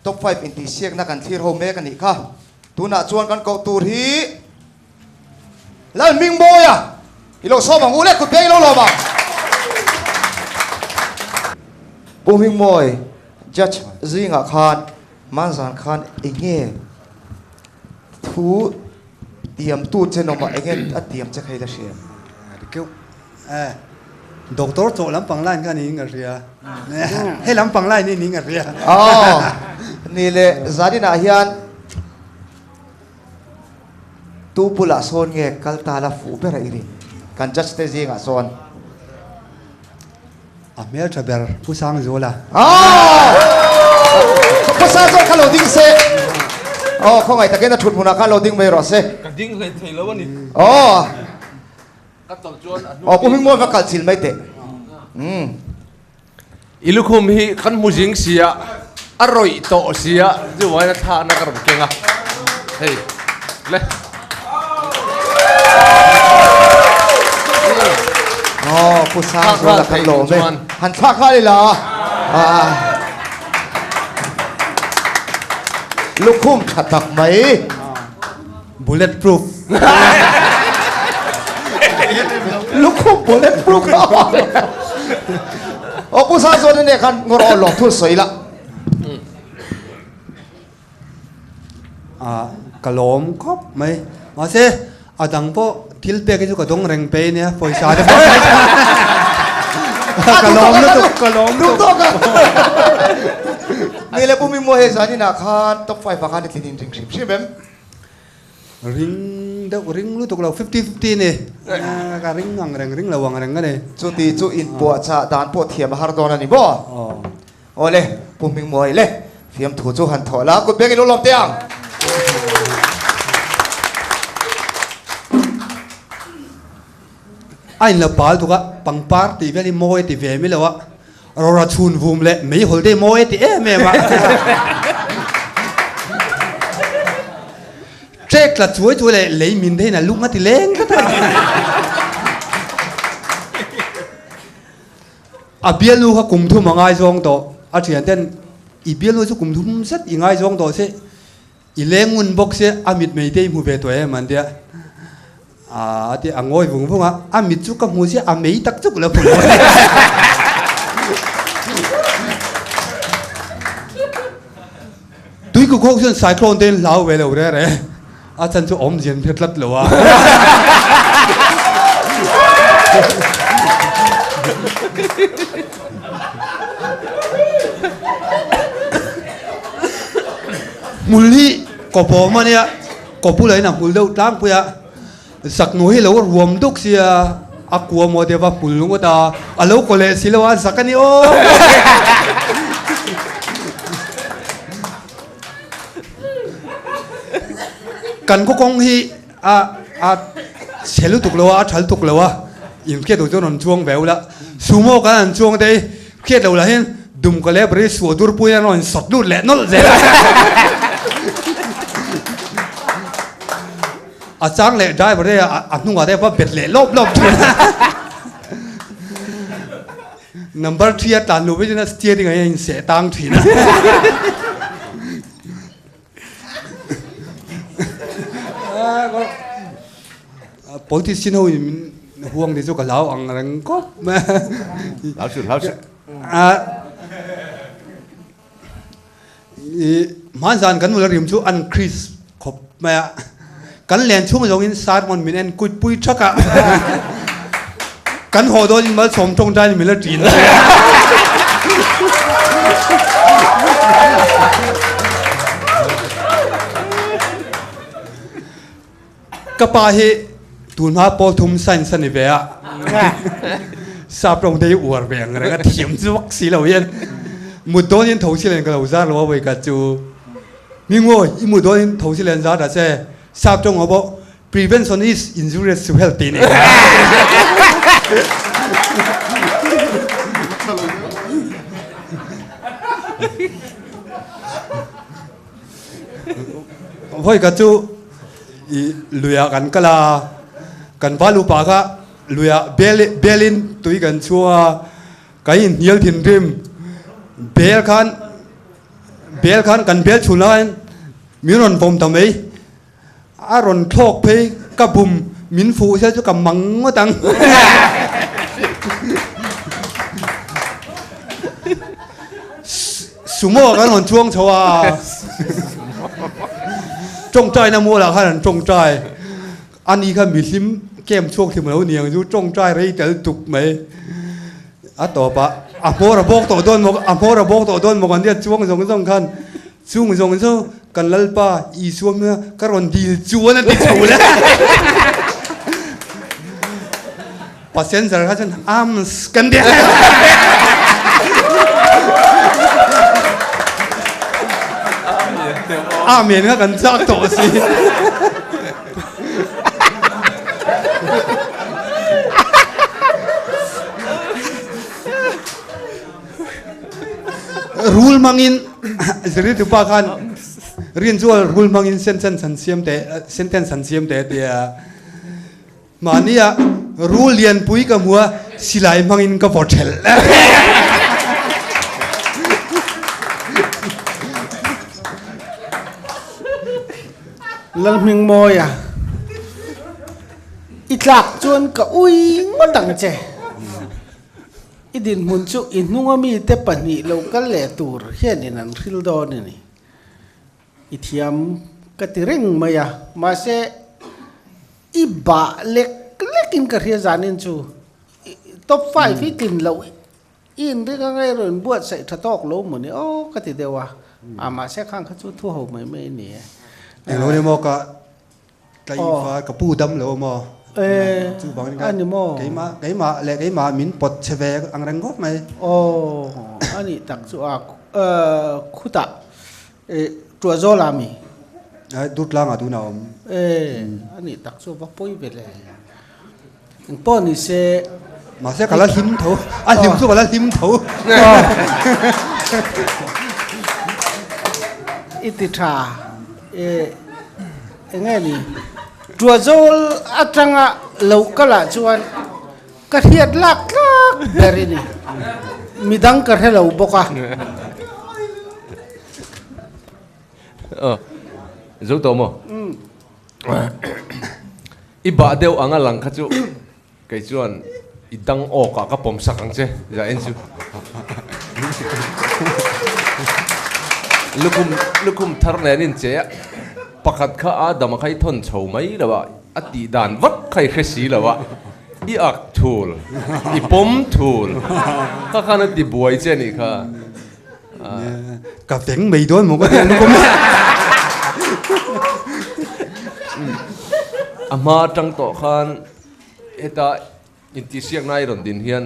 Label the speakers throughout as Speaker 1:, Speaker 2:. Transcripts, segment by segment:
Speaker 1: Top five intihsiakna kan thlir ho mek a nih kha. Tunah chuan kan koh tur hi Lalhmingmawia i lo sawm ang u le, kut peng i lo lawm ang. Pu Hmingmawi, Judge zingah khan hmanzan khan enge thu tiamtu che nawmah enge a tiam che kha i la hria?
Speaker 2: Keuh. Eh, doctor chawh lampang line kha niin ka hria. Hei lampang line hi niin ka hria.
Speaker 1: Aw, ni leh zaninah hian tu bulah sawn nge kal ta la fuh ber a i rin? Kan judge te zingah sawn.
Speaker 2: A hmel tha ber Pu Sangzuala.
Speaker 1: Aw! Pu Sangzuala kha lo ding se. Aw, khawngaih takin a thut hmunah khan lo ding mai rawh se.
Speaker 3: Ka ding hlei thei lo a ni.
Speaker 1: Aw!
Speaker 3: Ka chawlh chuan a hnu
Speaker 1: Aw, Pu Hmingmawi va kal chil mai teh. Umm.
Speaker 3: I lukhum hi kan hmu zing sia, a rawih tawh sia, chuvain a thlakna ka rawn keng a. Hei, le.
Speaker 1: Aw, Pu Sangzuala kan lawm e. Han thlak nghal ila. Ah. Lukhum tha tak mai.
Speaker 2: Bullet proof.
Speaker 1: Lukhum bullet proof. Aw Pu Sangzuala nen khan ngawr aw lawm thul sawi la.
Speaker 2: Ah ka lawm khawp mai. Mahse a dang pawh thil pek hi chu ka dawng reng pei nia pawisa te pawh. Ka lawm lutuk ka lawm
Speaker 1: lutuk. Ni le Pu Mingmaw hei zaninah khan top 5 ah khan i tlin in ring hrim hrim em?
Speaker 2: Ring deuh ring lutuk lo 50 50 ni. Ka ring ang reng ring lo ang reng a ni.
Speaker 1: Chuti chu inpuahchah dan pawh thiam a har dawn a ni maw? Awle, Pu Hmingmawi le, fiamthu chu han thawh la, kut beng i lo lawm teh ang.
Speaker 2: A inlo pal tuk a, pangpar tih vel hi mawi a ti ve mi lo a, rora chhun vum leh meihawl te hi mawi a ti em em a. Trek tla chuai chuai leh lei min te hian a lung a ti leng tlat a. A bialnu kha kum thum a ngaizawng tawh, a thian ten i bialnu chu kum thum zet i ngaizawng tawh se, i leng ngun bawk se a mit mei te i hmu ve tawh em an tia. A ti a ngawi vung vung a, a mit chu ka hmu chiah a mei tak chuk lo hmu lo. Tuikuk ho chuan cyclone te in hlau ve lo re re, a chan chu awmzia an hre tlat lo a. Hmul hi kawpawm a nia. Kawpula in a hmul deuh tlangpui a, zaknu hi lo ruam duk sia a kua maw deuh a hmul ngawt a, a lo kaw leh si lo a, zak a ni aw. Kan khaw kawng hi a a chhe lutuk lo a, a tha lutuk lo a, inhriat loh chuan rawn chuang ve ula, sumo kan han chuang te hi hriat loh lah hian Dumka leh Bri suah dur pui an rawn sawt lut leh nawlh zel a. A chang leh driver te a hnungah te va bet leh lawp lawp thin a. Number thri a tlan luh vek chuan a steering ah hian a inseh tang thin a. Politician ho in min huang te chu ka hlau ang reng khawp mai a.
Speaker 3: Hlau suh hlau suh.
Speaker 2: Hmanzan kan nula rim chu an Chris khawp mai a, kan len chhung zawngin sermon min en kuit pui thak a, kan haw dawnin malsawm tawngtain min la ṭin a. Ka pa hi tunhma pawl thum science a ni ve a, sap rawng te hi uar ve ang reng a thiam chu vak si lo hian mut dawnin tho si len ka lo zar lo a vawi khat chu Mingawi i mut dawnin tho si len zar ta che sap tawng ho pawh prevention is injurious to health tih nei Vawi khat chu i luiah kan kal a, kan val upa kha luiah bel belin tui kan chhuang a, kan inhnial thinrim bel khan Bel khan kan bel chhun lai khan min rawn vawm ta mai. A rawn thlawk phei ka bum min fuh sia chu ka mang ngawt ang. Sumo kan rawn chuang chho a. Tawngtaina mualah khan an tawngtai. Ani kha mihlim kem chhuak thim lo niang chu tawngtai rei tel tuk mai. A tawp ah a hmawr a bawk tawh dawn maw a hmawr a bawk tawh dawn maw kan tia chuang zawng zawng khan chung zawng zawng kan Lalpa Isua hminga ka rawn dil chuan a ti chho le. Passenger kha chuan arms kan ti. Amen kha kan chak tawh si. Rul mangin zirtirtu tupa khan rin chuan rul mangin sentence an siam teh sentence an siam teh tia mahnia rul lianpui ka hmu a silai hmangin ka vaw thelh.
Speaker 4: Lalhmingmawia, I tlak chuan ka ui ngawt ang che. I dinhmun chu i hnunga mite pahnih lo kal leh tur hianin an hril dawn a ni. I thiam ka ti reng mai a, mahse i bah lek lekin ka hria zanin chu top five hi tlin loh I inring anga i rawn buatsaih tha tawk lo maw ni aw ka ti deuh a, a mahse khang kha chu thu ho mai mai a ni e.
Speaker 2: Englo ni maw ka tlaiva ka pu dam lo maw chu vangin ka keimah keimah leh keimah min pawt che ve ang reng khawp mai.
Speaker 4: Aw a nih tak chu a khutah Tuahzawl ah mi?
Speaker 2: Durtlang ah tunah a awm.
Speaker 4: E a nih tak chu a va pawi ve le. Engpawh ni se.
Speaker 2: Mahse ka la hlim tho. A hlim chu ka la hlim tho.
Speaker 4: I ti tha. E enge ni? Tuahzawl atanga lo kal ah chuan ka hriat lak tlak ber i ni. Midang ka hre lo bawk a.
Speaker 3: Zo tawh maw? I bah deuh anga lang kha chu kei chuan i dang awk ah ka pawm sak ang che za en chu. Lukhum lukhum thar nen in che a pakhat kha a dam a kha i thawn chho mai lo a a tih dan vak kha i hre si lo a i ak thul i pawm thul kha khan a ti buai che nih kha.
Speaker 2: Ka veng mai dawn maw ka ti a lukhum.
Speaker 3: A hma atang tawh khan heta intihsiakna i rawn din hian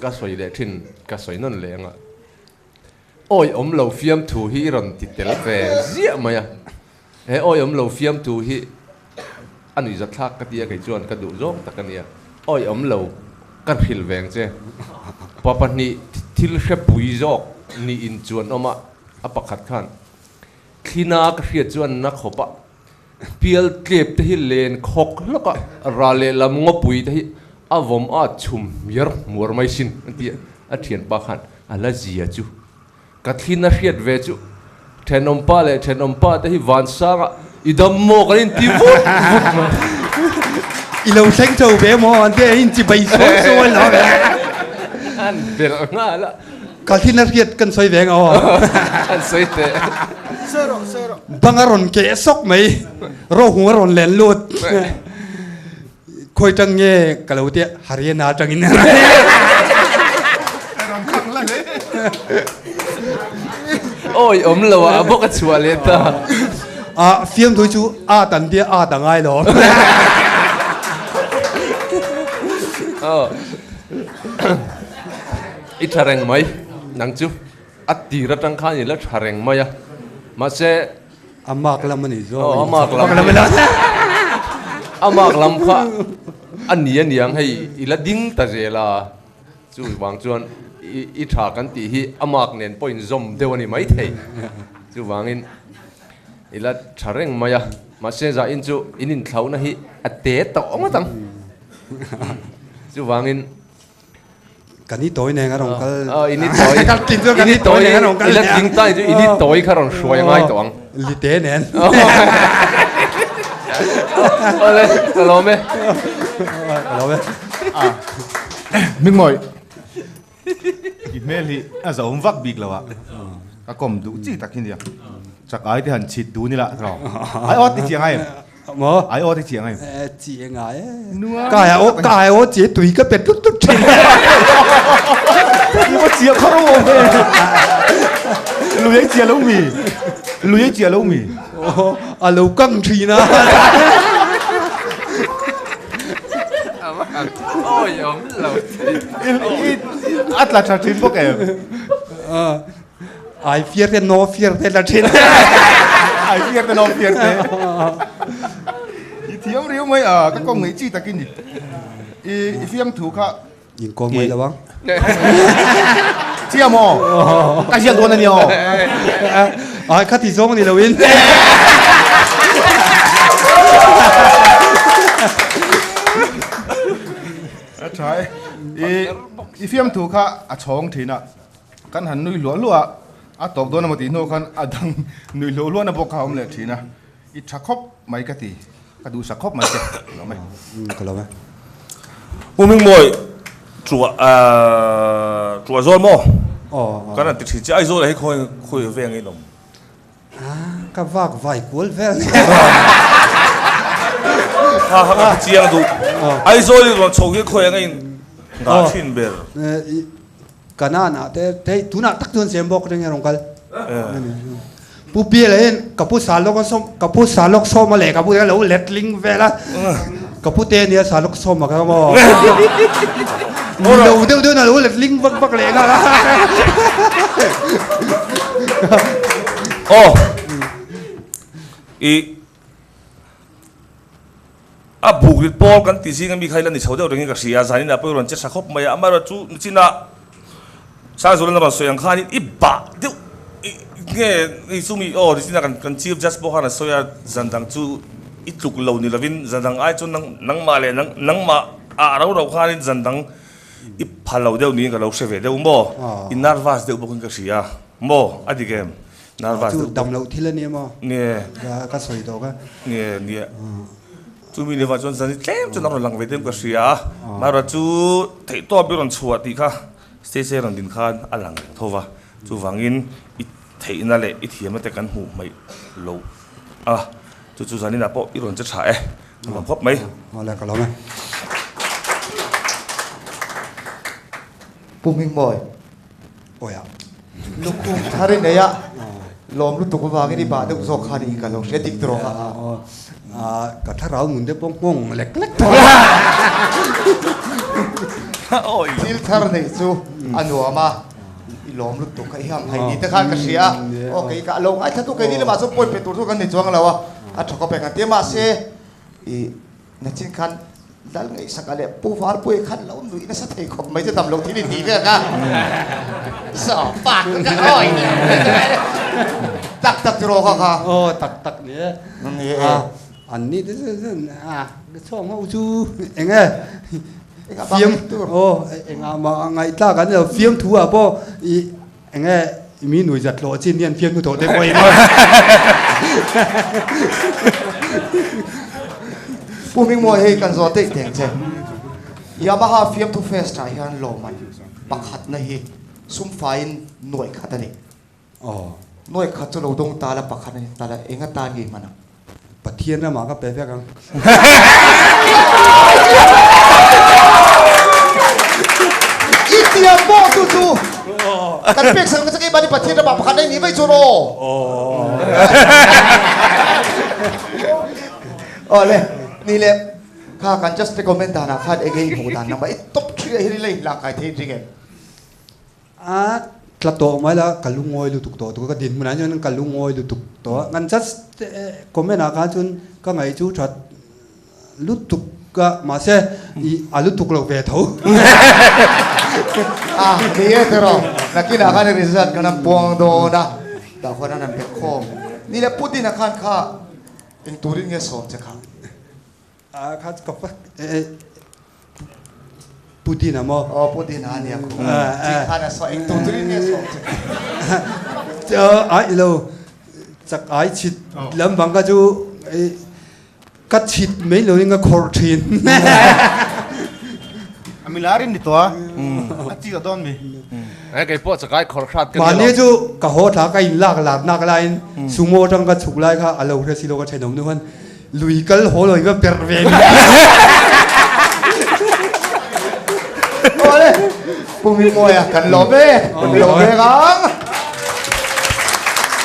Speaker 3: ka sawi leh thin ka sawi nawn leh anga awi awm lo fiamthu hi i rawn ti tel ve ziah mai a, he awi awm lo fiamthu hi a nuihzatthlak ka ti a kei chuan ka duh zawng tak a nia, awi awm lo ka hrilh veng che pa pahnih thil hrepui zawk niin chuan awm a, a pakhat khan Thlina ka hriat chuan na khawp a, pial tlep te hi len khawk hlawk a, ra lehlam ngawpui te hi a vawm a chhum hmiar hmuar mai sin a ti a, a thianpa khan a la zia chu ka thlina hriat ve chu thenawmpa leh thenawmpa te hi vansanga i dam maw kan inti vut vut mai.
Speaker 2: I lo thleng tho ve maw an ti a, in chibai sawi sawi lo ve.
Speaker 3: An belh nghal a.
Speaker 2: Ka thin a hriat kan sawi ve ang aw.
Speaker 3: An sawi teh.
Speaker 4: Sawi rawh, sawi rawh.
Speaker 2: Bang a rawn keh sawk mai. Rohung a rawn len lut. Khawi tang nge ka lo tia Haryana atangin.
Speaker 3: Awi awm lo a, a bawk a chhuah leh ta.
Speaker 2: A fiamthu chu a tan tia a ta ngai lo.
Speaker 3: I tha reng mai, nang chu a tir atang khan i la tha reng mai a, mahse.
Speaker 2: A mark lam a ni zawk.
Speaker 3: Aw, a mark lam. A mark lam kha a ni a niang hei i la ding ta zel a, chu vang chuan i tha kan tih hi a mark nen pawh inzawm deuh a ni maithei, chuvangin i la tha reng mai a, mahse zahin chu in inthlauhna hi a te tawh ngawt ang, chuvangin.
Speaker 2: Kan i tawi nen a rawn kal.
Speaker 3: Aw in i tawi.
Speaker 2: Kan tlin chuan kan i tawi nen a rawn kal.
Speaker 3: I la tling ta chu in i tawi kha rawn hruai a ngai tawh ang.
Speaker 2: Lite nen.
Speaker 3: Awle ka lawm e.
Speaker 2: Ka lawm e.
Speaker 5: Hmingmawi i hmel hi a zahawm vak bik lo a, ka kawm duh chi tak hi nia. Chak ai te han chhit dun ila tawh. Ai aw ti chiang ai em?
Speaker 2: Maw?
Speaker 5: Ai aw te chiang ai.
Speaker 2: Eh, chi e ngai e. Ka ai aw, ka ai aw chi tui ka pet tut tut thin.
Speaker 5: Ni mo chia kharo o he. Lui ai chia lo mi. Lui ai chia lo mi.
Speaker 2: Oh, a lo kang thina.
Speaker 3: Oi om lo.
Speaker 5: A tla tha thin bawk em.
Speaker 2: Ai fiar te no fiar te la thin.
Speaker 5: Ai fiar te no fiar te. I thiam riau mai a ka kawng ngei chi takin i i fiam thu kha
Speaker 2: in kawng mai lo ang.
Speaker 5: Chia maw? Ka ziak dawn a ni aw.
Speaker 2: Ai kha ti zawng ni lo in.
Speaker 5: A tha e. I i fiam thu kha a chhawng thin a. Kan han nui hluah hluah a, a tawp dawn emaw tih hnu khan a dang nui hluah hluahna bawk kha a awm leh thin a, i tha khawp mai ka ti, ka duhsak khawp mai che, ka lawm e.
Speaker 2: Ka lawm e.
Speaker 6: Pu Hmingmawi Chua Chua zawl maw? Kan han ti thin che, Aizawl ah hi khawi khawi veng in awm?
Speaker 2: Ka vak vai kual vel.
Speaker 6: Ha ha ka chiang duh. Aizawl in rawn chho hi khawi anga in nghah thin ber.
Speaker 2: Kanan ah te hei tunah tak chuan sem bawk ring a rawn kal. Pu Biala hian ka pu Salawk a sawm ka pu Salawk sawm a leh ka pu te lo letling vel a. Ka pu te ania Salawk sawm a kha maw. Lo deuh deuh na lo letling vak vak leh nghal a.
Speaker 6: Aw i A buk rit pawl kan tih zing ami kha ila ni chho deuh rengin ka hria, zanin ah pawh i rawn che tha khawp mai a, amaherawhchu nichinah Sangzuala rawn sawi ang khanin i bah deuh i nge hei chu mi aw nichinah kan kan chief judge pawh khan a sawi a, zan dang chu i tluk lo ni lovin zan dang ai chuan nang nangmah leh nang nangmah ah rau rau khanin zan dang i pha lo deuh niin ka lo hre ve deuh maw, i nervous deuh bawkin ka hria maw a dik em?
Speaker 2: Nervous deuh bawk. Chu dam loh thil a ni emaw?
Speaker 6: Nge.
Speaker 2: Ka sawi tawk a.
Speaker 6: Nge nia. Chumi ni vang chuan zan hi tlem chuan a rawn lang ve deuh ka hria a. Mahra chu theihtawp i rawn chhuah tih kha stage a rawn din khan a lang reng tho va. Chuvangin i theihna leh i thiamna te kan hmuh hmaih lo a. Chu chu zaninah pawh i rawn che tha e. Ka lawm khawp mai.
Speaker 2: Awle ka lawm e.
Speaker 1: Pu Hmingmawi.
Speaker 2: Awi a.
Speaker 1: Lukhum thar i nei a, lawm lutuk avangin i bah deuh zawk kha niin ka lo hria dik tawh a.
Speaker 2: Ka thlarau nun te pawh nghawng lek lek tawh
Speaker 6: a.
Speaker 1: Thil thar neih chu a nuam a, i lawm lutuk kha i ham hai ni te khan ka hria a. Aw kei ka lo ngaithla tu keini lamah chuan point pe tur chu kan ni chuang lo a, a tha khawp e kan ti a mahse i Nachin khan Lal Ngaihsaka leh Pu Valpuia khan lo nuih nasa thei khawp mai che dam lo thil in tih vel kha. Sawpa ka awi tak tak tiraw kha kha.
Speaker 2: Aw tak tak ni e.
Speaker 1: Ni e.
Speaker 2: An ni te chu a chhuak ho chu eng e. Fiam aw engah mah ngaihtlak an ni lo fiam thu ah pawh i eng e mi nui zat hlawh chin hian fiam thu tawh te pawh in.
Speaker 1: Pu Hmingmawi hei kan zawh daih teng che. Yamaha fiamthu fest ah hian lawmman pakhatna hi sum faiin nuaih khat a ni. Nuaih khat chu lo dawng ta la pakhat a ni ta la eng atan nge i hman ang?
Speaker 2: Pathian ramah ka pe vek ang.
Speaker 1: I tiam pawh chu chu kan pek sak nasa keimahni Pathian ramah pakhat na i nih mai chuan aw. Aw le, ni le kha kan just recommend danah khan enge i hmuh dan nangmah i top three ah hian i la inhlangkai thei ring em?
Speaker 2: A tla tawh mai la, ka lungawi lutuk tawh tuk a, ka dinhmunah chuan ka lungawi lutuk tawh a, kan just comment ah khan chuan ka ngaih chu that lutuk a, mahse i a lutuk lo ve tho.
Speaker 1: A ni e tiraw, nakinah khan result kan han puang dawn a, tah khuan an han bet khawm. Ni le Putin-a khan kha eng turin nge sawm che kha?
Speaker 2: A kha ka Putin a maw?
Speaker 1: Aw Putin a nia khu. Chi khan a saw eng tur turin nge sawm
Speaker 2: che. Ai lo chak ai chhit lam bang ka chu ka chhit mai lo in ka khawrh thin.
Speaker 5: A milar in ni tawh a, a chi ka dawn mi.
Speaker 3: Ai kei pawh chakai khawrh hrat ka ni lo.
Speaker 2: Mahni chu ka haw thla ka in lak lat nak laiin sumo atang ka chhuk lai kha a lo hre si lo ka thenawm nu khan Lui kal haw lo in va perh ve mi.
Speaker 1: Awle, Pu Mimawia kan lawm e, kan lawm vek ang.